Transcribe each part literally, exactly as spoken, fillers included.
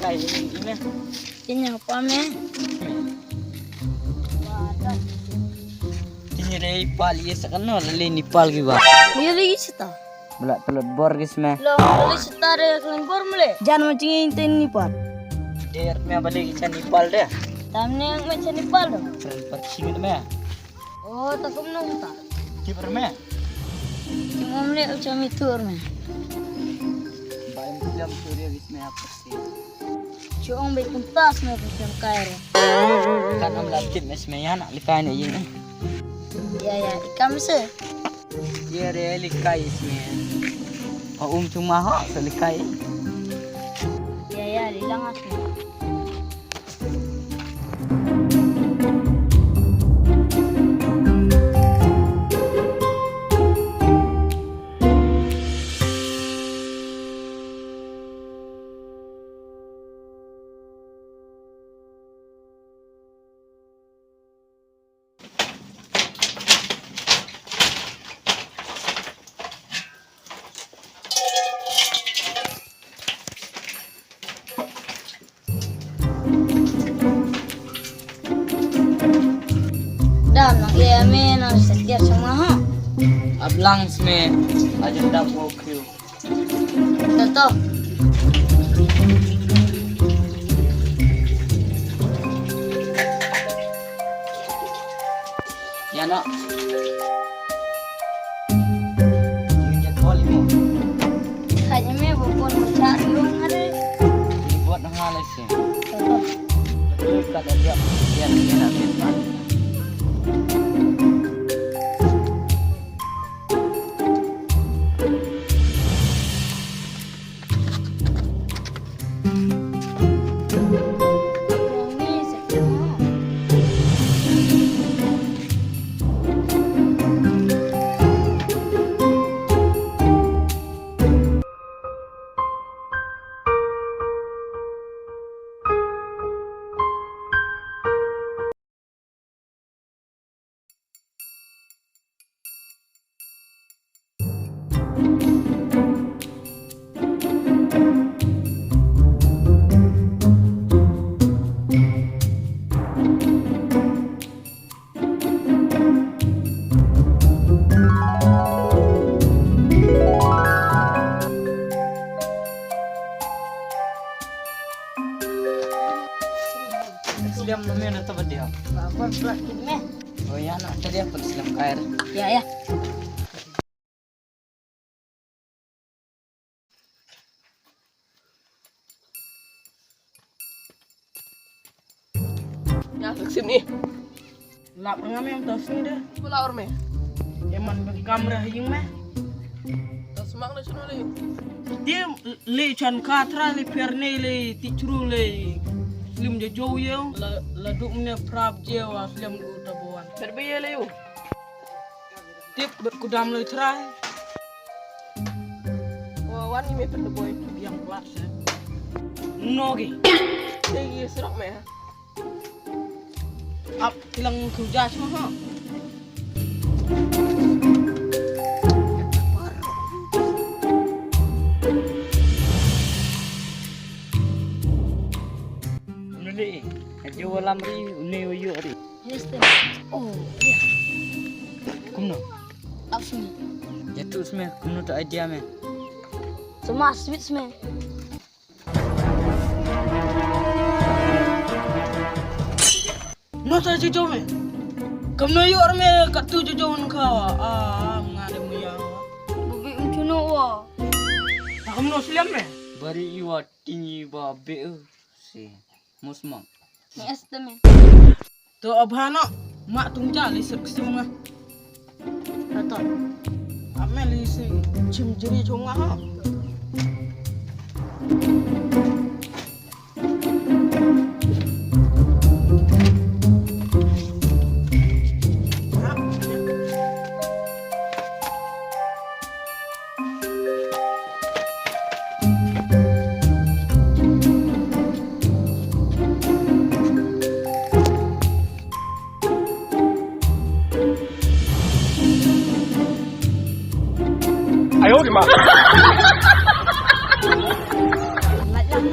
Kai ini. Kenya apa me? Kenya dei pal ye sakano lele ni pal ki ba. Ye lagi sita. Bela pelot bor ki sme. Lo lagi sita de keling bor mele. Jan mancing ini ni pal. Der me balik ikan ni pal de. Tamne yang mancing ni pal do. Keren pat singit me. Oh, ta kumno ta? Ki per me? Ki mom le u chami tur me. Bain jam tur ya wis me apa sih? Chuong be kumpas me ku cham kai re. Kan am la tip me sme ya nak likai ne yin. Ya, ya, ikam se. Ye re likai sme. O um chuma ho se likai. Ya, ya, lilang asme. Dam nang ia me nang setia sama ha. Ablang sme aja dap wo kriu. Toto. Ya nak. Ini je kau lima. Kayaknya me bopon bocah dulu ngare. Ini buat nang alai sih. Toto. Betul kata dia. Dia nak dia nak. Sliam na me na ta ba dia. Ba ba ba me. Oh ya na ta dia pun sliam kair. Ya ya. Ya, sim ni. Lap nga me to sini de. Pula or me. Ye man be kamra ha ïing me. To smak le chuno le. Dia le chan ka tra le per ne le ti chru le. Lim je jo ye. La la du ne prap je wa film du ta buan. Ber be ye le yu. Tip bet kudam le trai. Wa wan ni me pen boy. Yang plat se. Nogi. Te ye serok me ha. Ap kilang kuja cuma ha. Nuli, ajo walam ri, uni uyu ri. Yes, sir. Oh, ya. Kumno? Ap sumi. Ya tu sumi, kumno tu idea me? Semua sweet sumi. No ta jojo me. Kumno yor me katu jojo un ka. Ah, nga de muya. Bubi unchuno wa. Kumno sliam me. Bari iwa tingi ba be si. Musma. Ni este me. To abhano ma tung ja li sir ksum nga. Ato. Ame li si chim jiri chunga ha. Ayo, di ma. Mat lang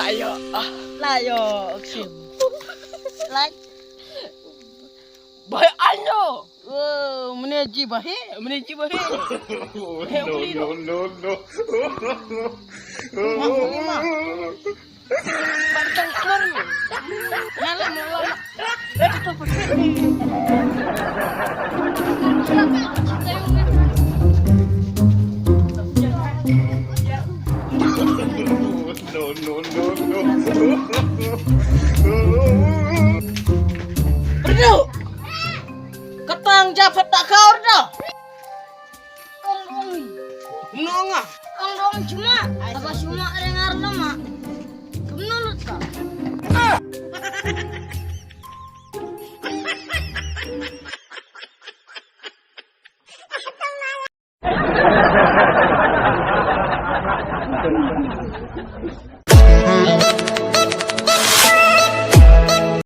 Layo. Layo, okey. Like. Bahe anyo. Oh, mene ji bahe, mene ji bahe. Oh, no, no, no, no. Mak beli mak. Pantang keluar. Nala mau lama. Eh, tutup. No, no, no, no. Perlu. Katang ja phat ta khaw da. Ong ong. Kumno nga? Ong ong cuma. Apa cuma dengar nama? Kumno lut ka?